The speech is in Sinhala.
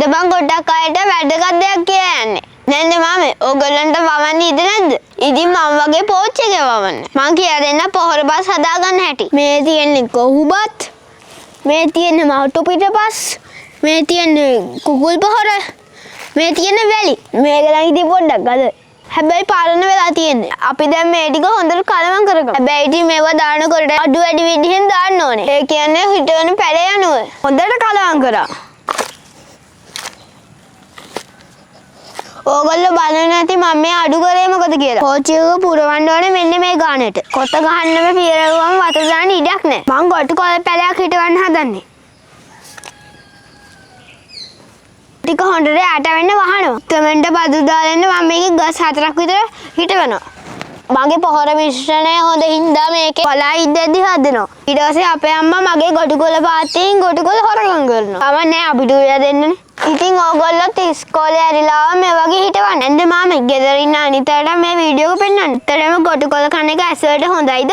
මං ගොඩක් අයට වැදගත් දෙයක් කියලා යන්නේ. නැන්ද මාමේ, ඕගොල්ලන්ට වවන්න ඉඩ නැද්ද? ඉතින් මං වගේ පෝච් එකේ වවන්න. මං කියලා දෙන්න පොහොර බස් හදාගන්න හැටි. මේ තියෙන්නේ කොහුබත්, මේ තියෙන්නේ මහටු පිටපස්, මේ තියෙන්නේ කුකුල් පොහොර, මේ තියෙන්නේ වැලි. මේක නම් ඉතින් පොඩ්ඩක් අද. හැබැයි පරණ වෙලා තියෙන්නේ. අපි දැන් මේ ටික හොඳට කලවම් කරගමු. හැබැයි ඉතින් මේවා දානකොට අඩු වැඩි විදිහෙන් දාන්න ඕනේ. ඒ කියන්නේ හිටවන පැලේ අනුව හොඳට කලවම් කරා. ඕගොල්ලෝ බලන නැති මම මේ අඩු කරේ මොකද කියලා. පෝචි එක පුරවන්න ඕනේ මෙන්න මේ ගානට. කොත ගහන්නම පියරවුවම වතුර දාන්න ඉඩක් නැහැ. මං ගොටු කොළ පැලයක් හිටවන්න හදන්නේ. ටික හොඳට යට වෙන්න වහනවා. කමෙන්ට් බදු දාලා ඉන්න මම මේකේ ගස් 4ක් විතර හිටවනවා. මගේ පොහොර මිශ්‍රණය හොඳ හින්දා මේකේ පලා ඉද්දැද්දි හදනවා. ඊට පස්සේ අපේ අම්මා මගේ ගොටු කොළ පාත්තෙන් ගොටු කොළ හොරගම් කරනවා. කමක් නෑ අපිට උයලා දෙන්නනේ. ඉතින් ඕගොල්ලොත් ඉස්කෝලේ ඇරිලා මේ වගේ හිටවන්න. නැන්ද මාමේ ගෙදර ඉන්න අනිත් අයට මේ වීඩියෝ එක පෙන්නන්න. ඇත්තටම ගොටු කොළ කන එක ඇස් වලට හොඳයිද?